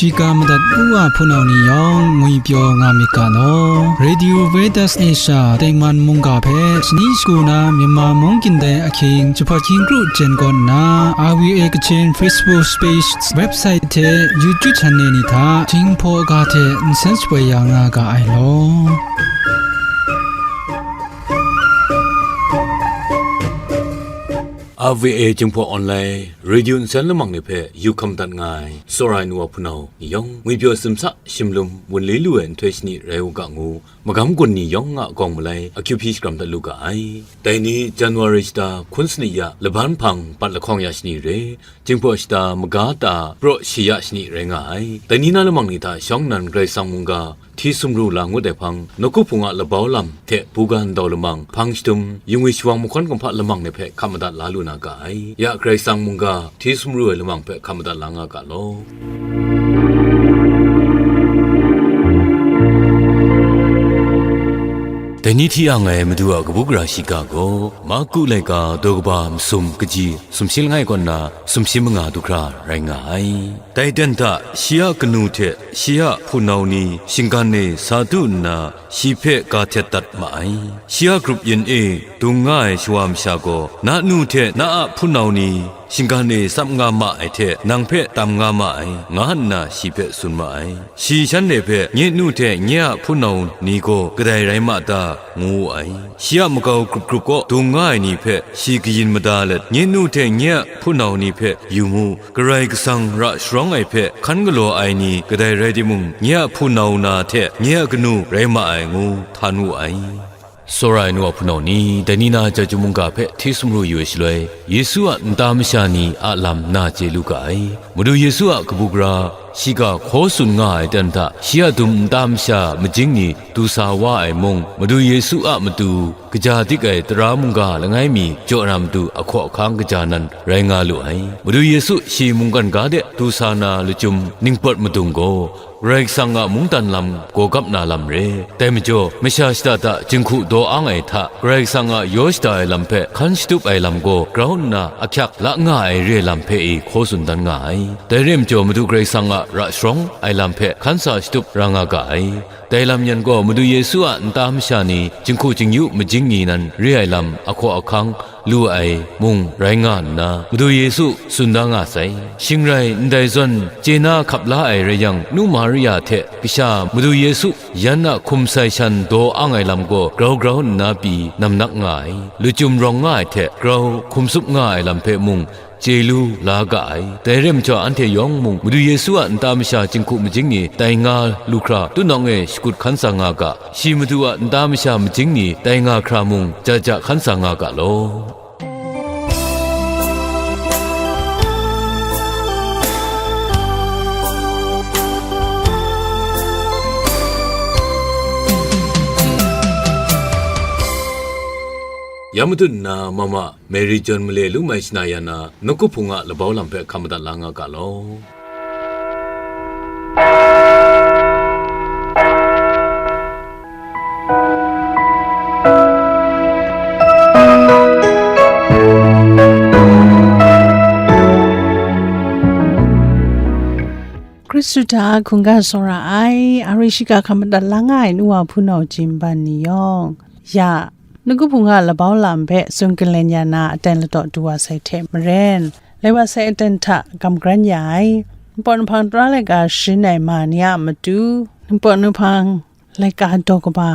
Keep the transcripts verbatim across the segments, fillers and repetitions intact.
Shiga madat u wa hpunau ni yawng ngwipyaw nga myit ga law. Radio Veritas Asia tengman mungga hpe shani shagu na Myanmar mungkan dai ahkying jahpawt hkying kru jen kaw nna, R V A Kachin Facebook page, website hte YouTube channel ni hta Jinghpaw ga hte nsen shapoi ya nga ga ai law. R V A Jinghpaw Online Radio nsen lamang ni hpe yu hkam dat nga ai, tsawra ai nu wa hpunau ni yawng, ngwipyaw simsa shimlum wunli lu ai nhtoi shani rai u ga ngu, magam gun ni yawng a gawng malai akyu hpyi shakram dat lu ga ai. Dai ni January shata hkun sani ya laban hpang pat lahkawng ya shani re, Jinghpaw shata maga ta praw shi ya shani rai nga ai. Dai ni na lamang ni hta shawng nnan Karai Kasang mungga hti sumru la ngut ai hpang, nawku hpung a labau lam hte buga ndau lamang, hpang shadum, yungwi shawang mahkawn kumhpa lamang ni hpe hkap madat la lu na ga ai. Ya Karai Kasang mungga hti sumru ai lamang hpe hkap madat la nga ga law. Dai ni hti ang ai Madu a kabu gara shiga gaw, Marku laika daw kaba masum kaji sumshi langai kaw nna sumshi manga du hkra rai nga ai. Dai ten hta shi a kanu hte shi a hpunau ni shinggan e sa du nna, shi hpe ga htet dat ma ai. Shi a grup yin e dung nga ai shawa masha gaw, "Na nu hte na a hpunau ni shinggan e tsap nga ma ai hte, nang hpe tam nga ma ai," nga nna shi hpe tsun ma ai. Shi shanhte hpe, "Nye nu hte nye a hpunau ni gaw kadai rai ma ta?" ngu wu ai. Shi a makau grup grup kaw dung nga ai ni hpe shi kayin mada let, "Nye nu hte nye a hpunau ni hpe yu mu, Karai Kasang ra sharawng ai hpe hkan galaw ai ni kadai rai timung, nye a hpunau na hte nye a kanu rai ma ai," ngu htan wu ai. Tsawra ai nu a hpunau ni, dai ni na Chyeju mungga hpe hti sumru yu ai shaloi, Yesu a nta masha ni a lam na chye lu ga ai. Madu Yesu a kabu gara, shiga hkaw tsun nga ai ten hta, shi a dum nta masha majing ni du sa wa ai mung, Madu Yesu a matu kaja dik ai tara mungga langai mi jaw na matu ahkaw ahkang kaja nan rai nga lu ai. Madu Yesu shi mungkan ga de du sa na lachyum ningpawt madung gaw, Karai Kasang a mungdan lam gaw gap na lam re. Dai majaw, masha shada hta jinghku daw ang ai hta, Karai Kasang a yaw shada ai lam hpe hkan shatup ai lam gaw grau nna ahkyak la nga ai re ai lam hpe e hkaw tsun dan nga ai. Dai re majaw, Madu Karai Kasang a ra sharawng ai lam hpe hkan sa shatup ra nga ga ai. Dai lam yan gaw, Madu Yesu a nta masha ni jinghku jingyu majing ni nan re ai lam ahkaw ahkang lu ai mung rai nga nna, Madu Yesu tsun da nga sai. Shing rai, ndai zawn chye na hkap la ai rai yang, nu Maria hte kasha Madu Yesu yan a hkum sai shan daw ang ai lam gaw grau grau nna pyi namnak nga ai. Lachyum rawng nga ai hte grau hkum tsup nga ai lam hpe mung chye lu la ga ai. Dai rai majaw, anhte yawng mung Madu Yesu a nta masha jinghku majing ni tai nga lu hkra, tunawng e shakut hkan sa nga ga. Shi Madu a nta masha majing ni tai nga hkra mung, ja ja hkan sa nga ga law. Ya matut nna, mama Mary John male lu mai shana ya na, nawku hpung a labau lam hpe hkam madat la nga ga law. Hkristu hta hkungga tsawra ai, a rai shiga hkam madat la nga ai nu wa hpunau jin ban ni yawng, ya, nawku hpung a labau lam hpe tsun galen ya na aten ladaw du wa sai hte maren, lai wa sai aten hta gam gran ya ai. Npawt nhpang tara laika sharin ai ma ni a matu, npawt nhpang laika daw kaba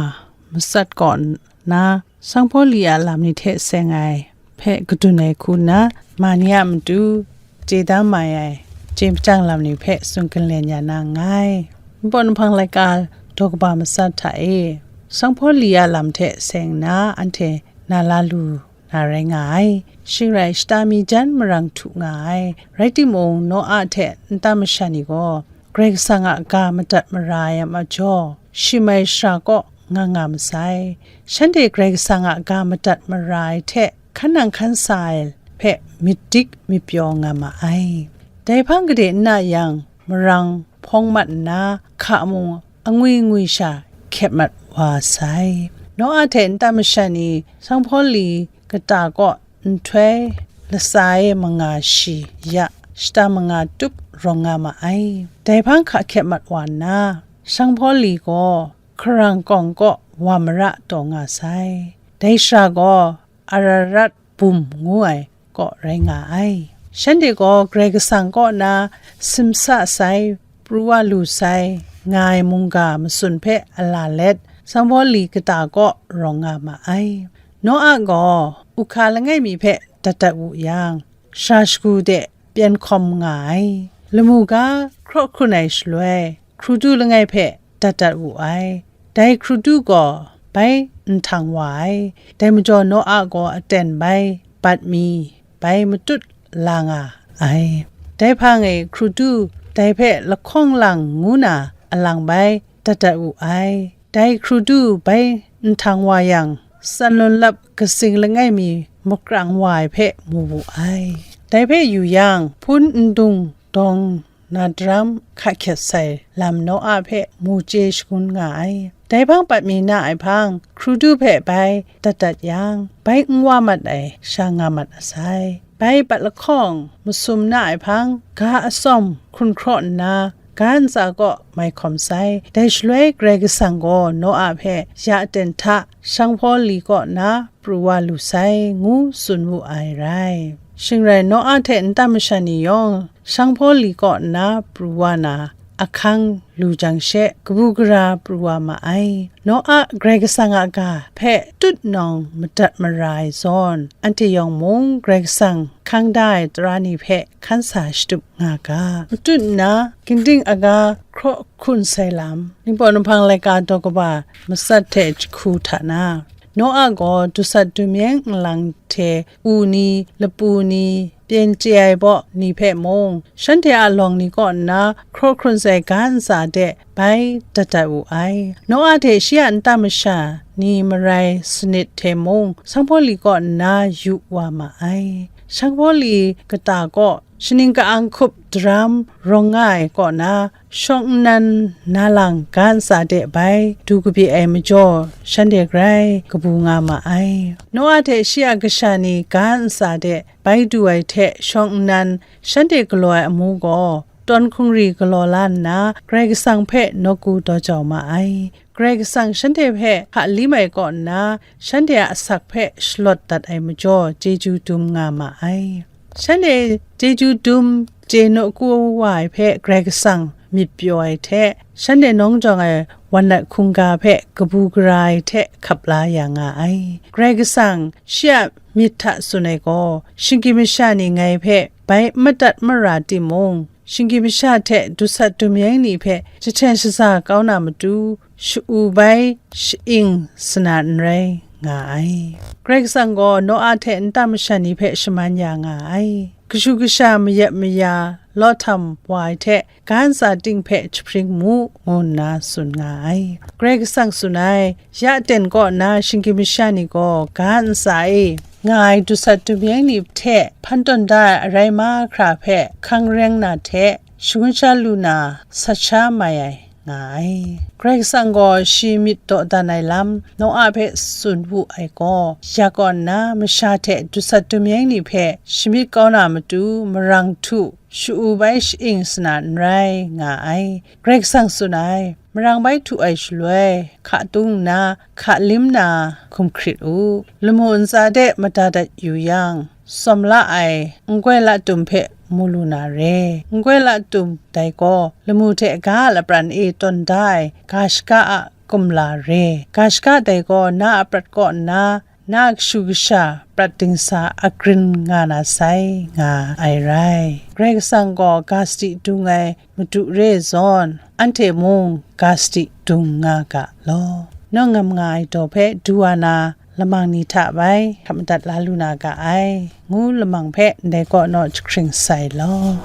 matsat kaw nna, sanghpaw li a lam ni hte seng ai hpe kadun ai hku nna, ma ni a matu chye da mai ai chye machyang lam ni hpe tsun galen ya na nngai. Npawt nhpang laika daw kaba matsat hta e, sanghpaw li a lam hte seng nna, anhte na la lu na rai nga ai. Shing rai, shata mi jan marang htu nga ai. Rai timung, Noa hte nta masha ni gaw, Karai Kasang a ga madat mara ai a majaw, shi mai shara kaw nga nga masai. Shanhte Karai Kasang a ga madat mara ai hte hkan nang hkan sa ai hpe myit dik myit pyaw nga ma ai. Dai hpang gade n na yang, marang hpawng mat nna, hka mung angwi ngwi sha hkyet mat wa sai. Noa hte nta masha ni sanghpaw li kata kaw nhtoi latsa e manga shi ya, shata manga tup rawng nga ma ai. Dai hpang hka hkyep mat wa nna, Sanghpawli gaw Hkarang kawng kaw wa mara taw nga sai. Dai shara gaw Ararat bum ngu ai kaw rai nga ai. Shanhte gaw Karai Kasang kaw na simsa sai, pru wa lu sai, nga ai mungga matsun hpe a la let, Sanghpawli kata kaw rawng nga ma ai. Noa gaw uhka langai mi hpe dat dat wu yang, shara shagu de pyen hkawm nga ai. Lamu ga hkraw hkrun ai shaloi, hkrudu langai hpe dat dat wu ai. Dai hkrudu gaw bai nhtang wa ai. Dai majaw Noa gaw aten bai bat mi, bai matut la nga ai. Dai hpang e hkrudu dai hpe lahkawng lang ngu na alang bai dat dat wu ai. Dai hkrudu bai nhtang wa yang, tsan lun lap katsing langai mi makrang wa ai hpe mu wu ai. Dai hpe yu yang, hpun ndung dawng na daram hka hkyet sai lam Noa hpe mu chye shangun nga ai. Dai hpang bat mi na ai hpang, hkrudu hpe bai dat dat yang, bai n wa mat ai sha nga mat asai. Bai bat lahkawng masum na ai hpang, ga atsawm hkrun hkraw nna, ga ntsa kaw mai hkawm sai. Dai shaloi Karai Kasang gaw Noa hpe ya aten hta Sanghpawli kaw na pru wa lu sai, ngu tsun wu ai rai. Shing rai, Noa hte nta masha ni yawng Sanghpawli kaw na pru wa na ahkang lu jang she, kabu gara pru wa ma ai. Noa Karai Kasang a ga hpe tut nawng madat mara ai zawn, anhte yawng mung Karai Kasang hkang da ai tara ni hpe hkan sa shatup nga ga. Matut nna, ginding aga hkraw hkun sai lam, Ningpawt Ninghpang laika daw kaba matsat hte jahku hta na, Noa gaw dusat dumyeng nlang hte u ni, lapu ni, pyen chye ai baw ni hpe mung, shanhte a lawng ni kaw nna hkraw hkrun sai ga ntsa de bai dat dat wu ai. Noa hte shi a nta masha ni marai sanit hte mung, Sanghpawli kaw nna yu wa ma ai. Sanghpawli kata kaw shaning ka-ang hkup daram rawng nga ai kaw na, shawng nnan na lang ga ntsa de bai du kabye ai majaw, shanhte grai kabu nga ma ai. Noa hte shi a kasha ni ga ntsa de bai du ai hte shawng nnan shanhte galaw ai amu gaw, tawn hkungri galaw la nna, Karai Kasang hpe nawku daw jau ma ai. Karai Kasang shanhte hpe hka lim ai kaw nna, shanhte a asak hpe shalawt dat ai majaw, chyeju dum nga ma ai. Shanhte chyeju dum chye nawku wa ai hpe Karai Kasang myit pyaw ai hte, shanhte nawng jawng ai wan nat hkungga hpe kabu gara ai hte hkap la ya nga ai. Karai Kasang shi a myit hta tsun ai gaw, shinggyim masha ni ngai hpe bai n madat mara timung, shinggyim masha hte dusat dumyeng ni hpe jahten shaza kau na matu, sha-u bai sha-ing sana n rai nga ai. Karai Kasang gaw Noa hte nta masha ni hpe shaman ya nga ai. Kashu kasha mayat maya law htam wa ai hte, ga ntsa ting hpe jahpring mu, ngu nna tsun nga ai. Karai Kasang tsun ai, ya aten kaw nna shinggyim masha ni gaw ga ntsa e nga ai dusat dumyeng ni hte hpan tawn da ai arai mahkra hpe hkang reng na hte, shangun sha lu na sat sha mai ai nga ai. Karai Kasang gaw shi myit dawdan ai lam Noa hpe tsun wu ai gaw, ya kaw nna masha hte dusat dumyeng ni hpe shamyit kau na matu marang htu, sha-u bai sha-ing sana n rai nga ai. Karai Kasang tsun ai, marang bai htu ai shaloi, hka tung nna, hka lim na hkum hkrit u. Lamu ntsa de mada dat yu yang, tsawm la ai n-goi la tum hpe mu lu na re. N-goi la tum dai gaw, lamu hte ga a lapran e tawn da ai ga shaka a kumla re. Ga shaka dai gaw, na a prat kaw nna, na a kashu kasha prat dingsa agrin nga na sai, nga ai rai. Karai Kasang gaw ga sadi dung ai madu re zawn, anhte mung ga sadi dung nga ga law. Nawng ngam nga ai daw hpe du wa na lamang ni hta bai hkap madat la lu na ga ai, ngu lamang hpe ndai kaw naw jahkring sai law.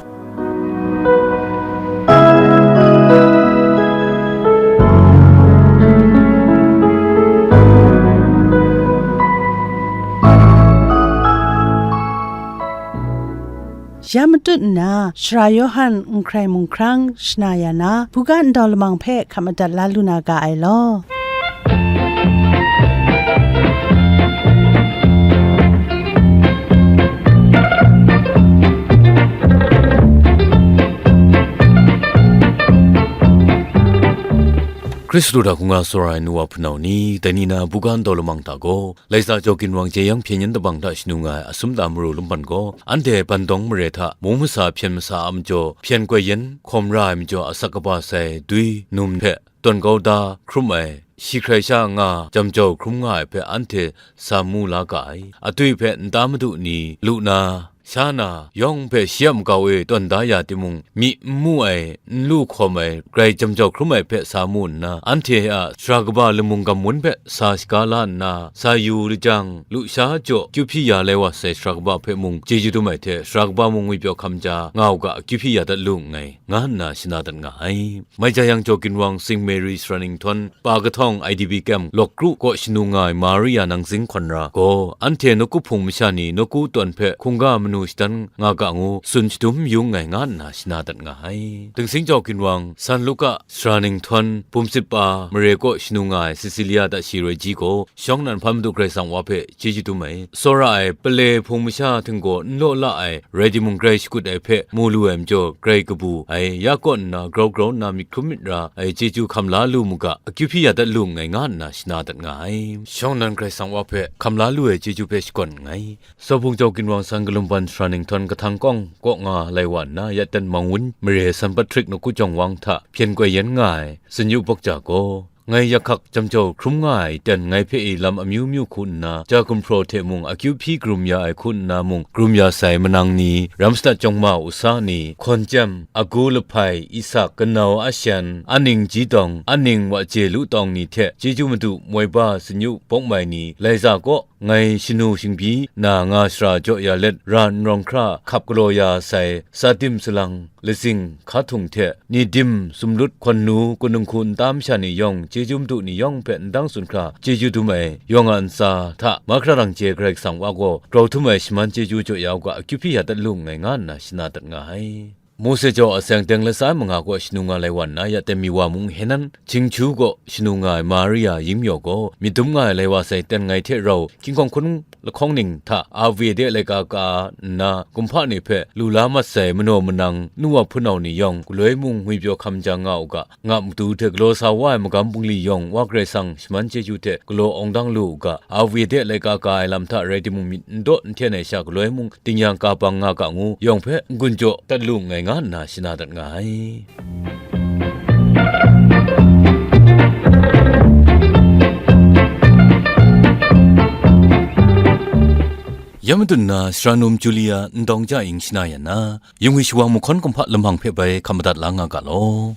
Ya matut nna, Sara Yawhan n hkrai mung hkrang shana ya na, buga ndau lamang hpe hkap madat la lu na ga ai law. Hkristu hta hkungga tsawra ai nu wa hpunau ni, dai ni na buga ndaw lamang hta gaw, Laiza Jaw Ginwang jeyang hpyen yen dabang hta shanu nga ai Asum Da Maru Lumpan gaw, anhte Bandawng mare hta mung masa hpyen masa a majaw hpyen koi yen hkawm ra ai majaw asak kaba sai dwi num hpe tawn kau da hkrum ai, shi hkrai sha nga jam jau hkrum nga ai hpe anhte sa mu la ga ai. Atwi hpe nta madu ni lu na, sha na, yawng hpe shi a makau e tawn da ya timung, myi n mu ai, n lu hkawm ai, grai jam jau hkrum ai hpe sa mu nna, anhte a sara kaba lamung gam wun hpe sa shaga la nna, sa yu lajang, lusha jaw kyu hpyi ya lai wa sai sara kaba hpe mung chyeju dum ai hte, sara kaba mung ngwipyaw hkam ja nga u ga, akyu hpyi ya dat lu nngai, nga nna shana dat nga ai. Mai jayang Jaw Ginwang, Saint Mary Sara Ninghtawng, Pa Kahtawng I D P Camp, Lawk Kru kaw shanu nga ai Maria Nangzing Hkawn Ra gaw, anhte nawku hpung masha ni nawku tawn hpe hkungga manu shadan nga ga ngu tsun shadum yu nngai, nga nna shana dat nga ai. Dingsing Jaw Ginwang, San Luka Sara Ninghtawng, Bumsit Pa mare kaw shanu nga ai Cecilia Dashi Roi Ji gaw, shawng nnan hpa Madu Karai Kasang Wa hpe chyeju dum ai, tsawra ai, pale hpung masha htinggaw n law la ai, rai timung, grai shakut ai hpe mu lu ai majaw, grai kabu ai, ya kaw nna grau grau nna myit hkrum myit ra ai chyeju hkam la lu mu ga, akyu hpyi ya dat lu nngai, nga nna shana dat nga ai. Shawng nnan Karai Kasang Wa hpe hkam la lu ai chyeju hpe shakawn nngai. Zaw Bung Jaw Ginwang, San Kalumban Sara Ninghtawng, Kahtang Kawng kaw nga lai wa nna, ya ten Mangwun mare San Patrick nawku jawng wang hta hpyen koi yen nga ai Sanyu Bawkja gaw, ngai yakhak jam jau hkrum nga ai ten ngai hpe e lam amyu myu hku nna, ja gumhpraw hte mung akyu hpyi karum ya ai hku nna mung karum ya sai manang ni, Ramsadat Jawng Ma Usa ni, Hkawn Chyam, Agu Lahpai, Isak, Kanau Ashan, Aning Ji Tawng, Aning Wa Je Lu Tawng ni hte chyeju madu moi ba Sanyu Bawk Mai ni, Laiza kaw ngai shanu shingbyi na nga shara jaw ya let, ra nrawng hkra hkap galaw ya sai, Sadim Salang, Lazing Hka Htung hte, Nidim Sumlut, Hkawn Nu, Kunung Hku nta masha ni yawng, chyeju madu ni yawng hpe ndang tsun hkra chyeju dum ai, yawng a ntsa hta mahkra rang chye Karai Kasang Wa gaw grau htum ai shaman chyeju jaw ya u ga, akyu hpyi ya dat lu nngai, nga nna shana dat nga ai. Mose Jaw Aseng, Teng Latsa Manga kaw shanu nga lai wa nna, ya ten Miwa mung Henan, Htingchu kaw shanu nga ai Maria Yingmyaw gaw, myit dum nga ai lai wa sai ten ngai hte rau, hkying hkawng hkun lahkawng ning hta, Avede laika ka nna, kumhpa ni hpe lu la mat sai manaw manang, nu wa hpunau ni yawng, galoi mung ngwipyaw hkam ja nga u ga, nga matu hte galaw sa wa ai magam bungli yawng, Wa Karai Kasang shaman chyeju hte galaw awng dang lu u ga, Avede laika ka ai lam hta rai timung, myit n daw n hten ai sha galoi mung, tingyan ka bang nga ga ngu, yawng hpe n-gun jaw dat lu nngai, nga nna shana dat nga ai. Ya madun na, Sara Num Julia Ndawng Ja Ying shana yan na, Yungwi Shawang Mahkawn Kumhpa lamang hpe bai hkam madat la nga ga law.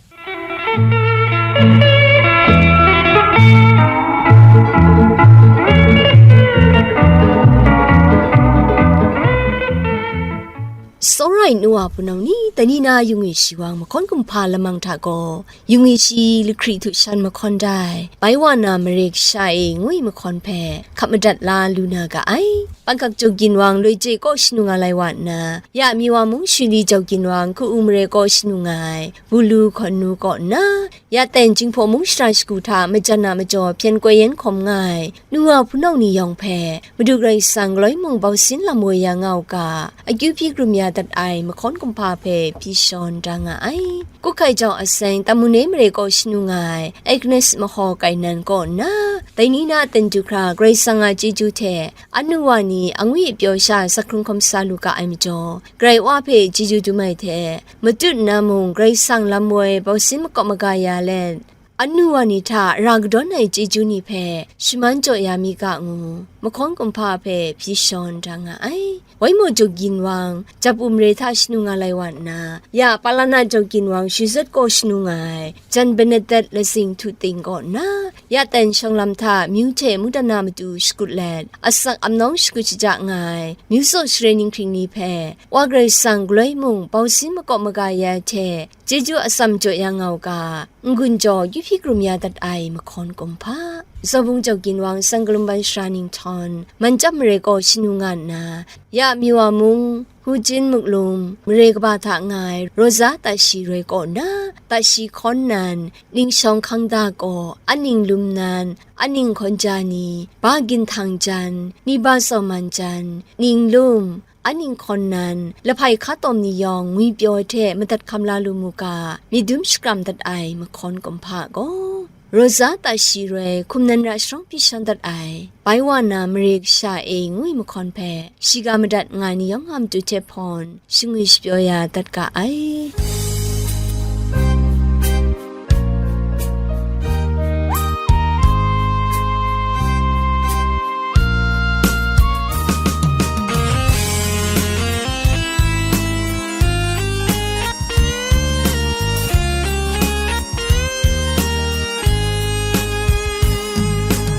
Tsawra ai nu wa hpunau ni, dai ni na Yungwi Shawang Mahkawn Kumhpa lamang hta gaw, Yungwi shi lahkri htu shan mahkawn dai, bai wa na mare kasha e ngwi mahkawn hpe hkap madat la lu na ga ai. Pakak Jaw Ginwang Loi Je kaw shanu nga lai wa nna, ya Miwa mung Shuli Jaw Ginwang Ku-u mare kaw shanu nga ai, Bulu Hkawn Nu kaw nna, ya ten Jinghpaw mung shara shagu hta majan a majaw hpyen koi yen hkawm nga ai, nu wa hpunau ni yawng hpe, Madu Karai Kasang galoi mung bausin lam woi ya nga u ga, akyu hpyi karum ya dat ai mahkawn kumhpa hpe hpyi shawn da nga ai. Kuhkai Jaw Aseng, Tamune mare kaw shanu nga ai, Agnes Mahaw Kainan kaw nna, dai ni na ten du hkra Karai Kasang a chyeju hte, anu wa ni angwi apyaw sha asak hkrung hkawm sa lu ga ai majaw, Karai Wa hpe chyeju dum ai hte, matut nna mung Karai Kasang lam woi bausin makawp maga ya let, anu wa ni hta ra kadawn ai chyeju ni hpe shaman jaw ya mi ga ngu, mahkawn kumhpa hpe hpyi shawn da nga ai. Waimaw Jaw Ginwang, Japu mare hta shanu nga lai wa nna, ya Palana Jaw Ginwang Shizet kaw shanu nga ai, Jan Benedet Lazing Htu Ting kaw nna, ya ten shawng lam hta myu hte mudana matu shakut let, asak amnawng shakut shaja nga ai, myu tsaw share ninghkring ni hpe, Wa Karai Kasang galoi mung bausin makawp maga ya ai hte, chyeju atsam jaw ya nga u ga, n-gun jaw akyu hpyi karum ya dat ai mahkawn kumhpa. Zaw Bung Jaw Ginwang, San Kalumban Sara Ninghtawng, Manchyam mare kaw shanu nga nna, ya Miwa mung, Hujin Muklum, mare kaba hta nga ai, Rosa Tashi Roi kaw nna, Tashi Hkawn Nan, Ningshawng Hkangda kaw, Aning Lum Nan, Aning Hkawn Ja Ni, Ba Ginhtang Jan, Niba Tsaw Man Jan, Ning Lum, Aning Hkawn Nan, Lahpai Hka Tawm ni yawng ngwipyaw hte madat hkam la lu mu ga, myit dum shakram dat ai mahkawn kumhpa gaw, Rosa Tashi roi hkum nan ra sharawng pyi shang dat ai, bai wa na mare kasha e ngwi mahkawn hpe, shiga madat nga ai ni yawng a matu hte hpawn, shingwi shapyaw ya dat ga ai.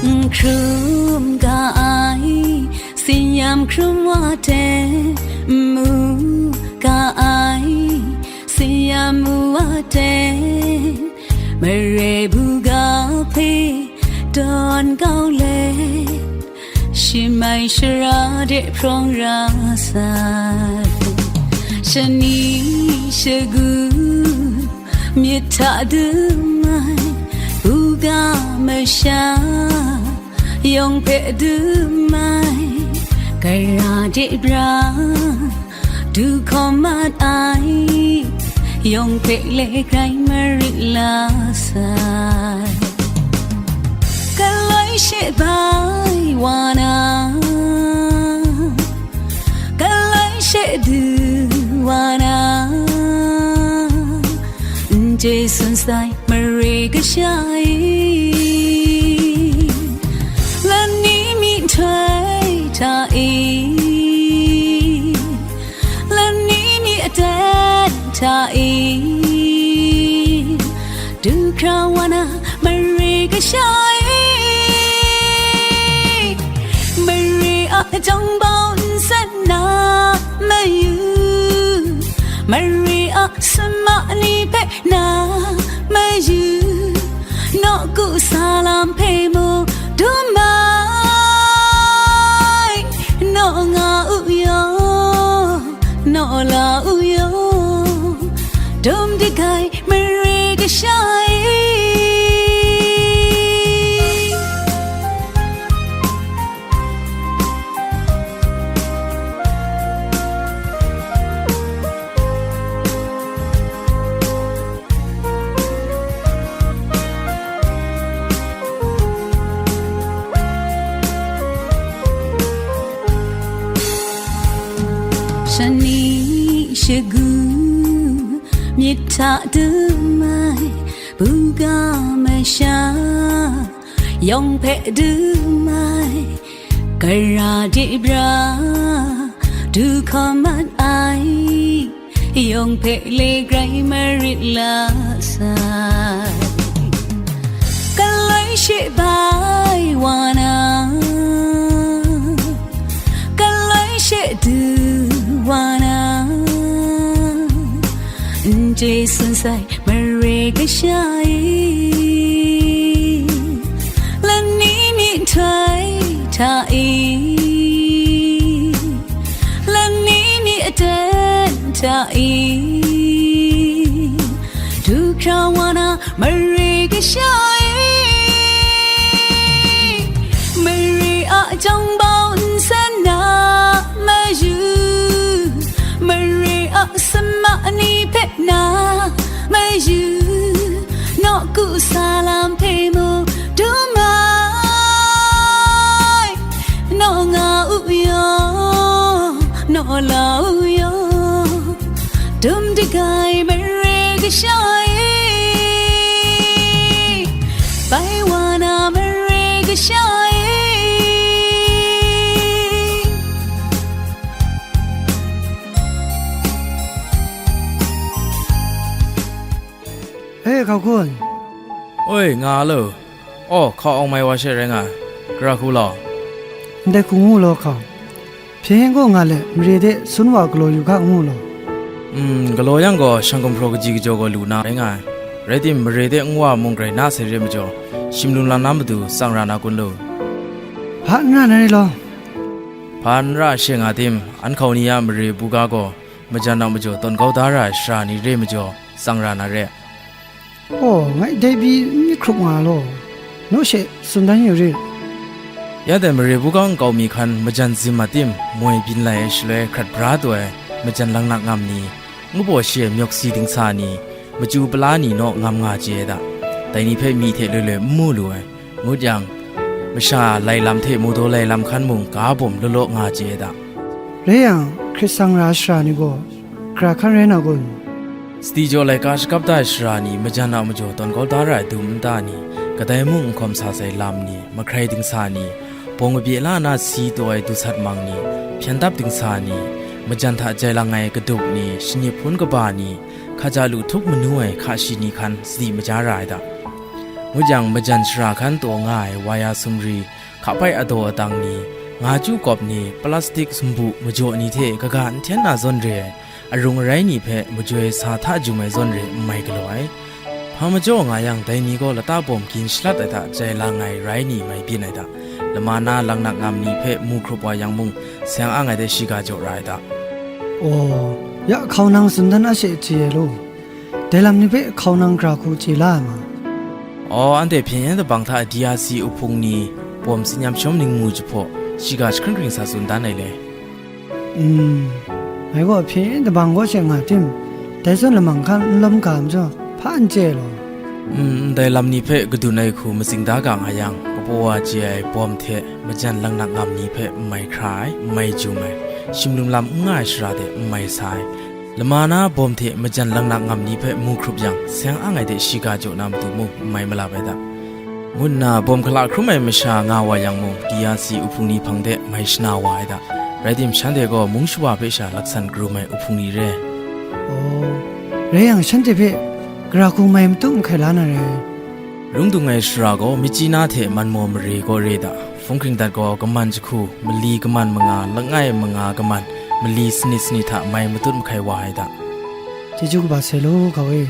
N hkrum ga ai, tsin-yam hkrum wa hte, n mu ga ai, tsin-yam mu wa hte, mare buga hpe tawn kau let, shimai shara de hprawng ra sai. Shani shagu myit hta dum ai, buga masha yawng hpe dum ai, gara de bra du hkawm mat ai, yawng hpe le grai marit la sai. Galoi she bai wa na, galoi she du wa na, n chye tsun sai mare kasha e. Lani myihtoi hta e, lani myi aten hta e, du hkra wa na mare kasha e. Mare a jawng bau nsen na mayu, mare a sama ni hpe na mayu, nawku salam hpe mu dum ai, naw nga u yaw, naw la u yaw, dum de gai mare kasha e. Shani shagu myit hta dum ai, buga masha yawng hpe dum ai, gara de bra du hkawm mat ai, yawng hpe le grai marit la sai. Galoi she bai wa na, galoi she du wa na, n chye tsun sai mare kasha e. Lani myihtoi hta e, lani myi aten hta e, du hkra wa na mare kasha e. Mare a jawng bau nsen na mayu, mare a sama ni hpe na mayu, nawku salam hpe mu dum ai, naw nga u yaw, naw la u yaw, dum de gai mare kasha e, bai wa na mare kasha e. E, hkau kun. Oi, nga lo. Aw, hkau awng mai wa she rai nga ai. Gara hku law. Ndai hku ngu law hkau. Hpyen gaw nga let, mare de sun wa galaw yu ga ngu law. Mm, galaw yang gaw, shang gumhpraw kaji kajaw gaw lu na rai nga ai. Rai tim, mare de nwa mung grai na sai re majaw, shim lung lang na matu tsang ra na kun lu. Hpa n ra na re law. Hpa n ra she nga tim, an hkau ni a mare buga gaw, majan a majaw tawn kau da ra ai sara ni re majaw, tsang ra na re. Aw, ngai dai pyi n myit hkrup nga law, naw she tsun dan yu rit. Ya dai mare buga nkau mi hkan majan zim a tim moi byin lai ai shaloi hkrat bra taw ai majan laknak ngam ni, ngu baw shi ai myawk si dingsa ni, machyu pala ni naw ngam nga chye ai da. dai ni hpe myi hte loi loi n mu lu ai. Ngut yang, masha lai lam hte mawdaw lai lam hkan mung ga bawm law law nga chye ai da. Rai yang, hkrit sang ra shara ni gaw gara hkan rai na kun? Sadi jaw laika shakap da ai shara ni, majan a majaw tawn kau da ra ai dum nta ni, kadai mung n hkawm sa sai lam ni, mahkrai dingsa ni, bawng kabye la na si taw ai dusat mang ni, hpyen dap dingsa ni, majan hta jai lang ai kadup ni, shanip hpun kaba ni, hkaja lu htup manu ai hka shi ni hkan sadi maja ra ai da. Ngut yang, majan shara hkan taw nga ai waya sumri, hkapai adaw adang ni, nga chyu kawp ni, plastik sumbu majaw ni hte kaga n hten na zawn re ai, arung arai ni hpe majoi sa hta jum ai zawn re n mai galaw ai. Hpa majaw nga yang, dai ni gaw lata bawm gin shalat ai hta jai lang ai rai ni mai byin ai da. Lama na langnak ngam ni hpe mu hkrup wa yang mung, seng ang ai de shiga jaw ra ai da. Aw, ya hkau nang tsun dan a she chye ai law, dai lam ni hpe hkau nang gara hku chye la ai ma? Aw, anhte hpyen yen dabang hta D R C uhpung ni bawm tsin yam shawm ningmu jahpaw, shiga jahkring hkring sa tsun dan ai le. Mm, ngai gaw hpyen yen dabang gaw she nga tim, dai zawn lamang hkan n lawm ga majaw, hpa n chye ai law. Mm, ndai lam ni hpe kadun ai hku matsing da ga nga yang, kapaw wa chye ai bawm hte majan langnak ngam ni hpe n mai hkra ai, n mai jum ai, shimlum lam n nga ai shara de n mai sa ai, lama na bawm hte majan langnak ngam ni hpe mu hkrup yang, seng ang ai de shiga jaw na matu mung n mai malap ai da. Ngu nna bawm hkala hkrum ai masha nga wa yang mung, D R C uhpung ni hpang de mai shana wa ai da. Rai tim, shanhte gaw mung shawa hpe sha laksan karum ai uhpung ni re. Aw, rai yang, shanhte hpe gara hku mai matut mahkai la na re. Lung dung ai shara gaw, myitkyina hte man maw mare gaw re da. Hpung hkring dat gaw, kaman jahku, mali kaman manga, langai manga kaman, mali sanit sanit hta mai matut mahkai wa ai da. Chyeju kaba sai law, kau e.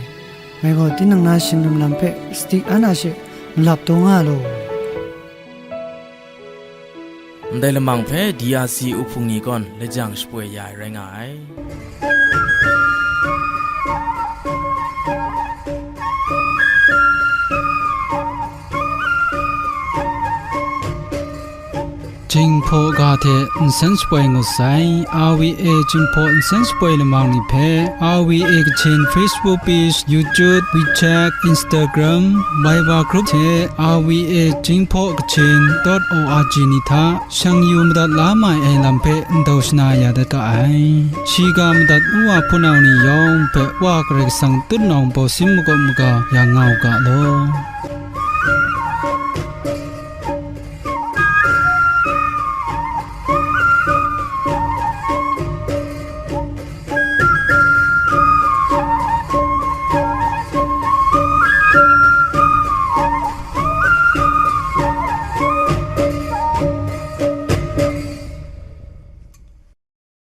Ngai gaw tinang na shimlum lam hpe sadi an a she malap taw nga law. Ndai lamang hpe D R C uhpung ni gawn lajang shapoi ya ai rai nga ai. Jinghpaw ga hte nsen shapoi ngut sai, R V A Jinghpaw nsen shapoi lamang ni hpe, R V A Kachin Facebook page, YouTube, WeChat, Instagram, Viber group hte R V A Jinghpaw Kachin dot O R G ni hta shang yu madat la mai ai lam hpe ndau shana ya dat ga ai. Shiga madat u wa hpunau ni yawng hpe Wa Karai Kasang tutnawng baw sin makawp maga ya nga u ga law.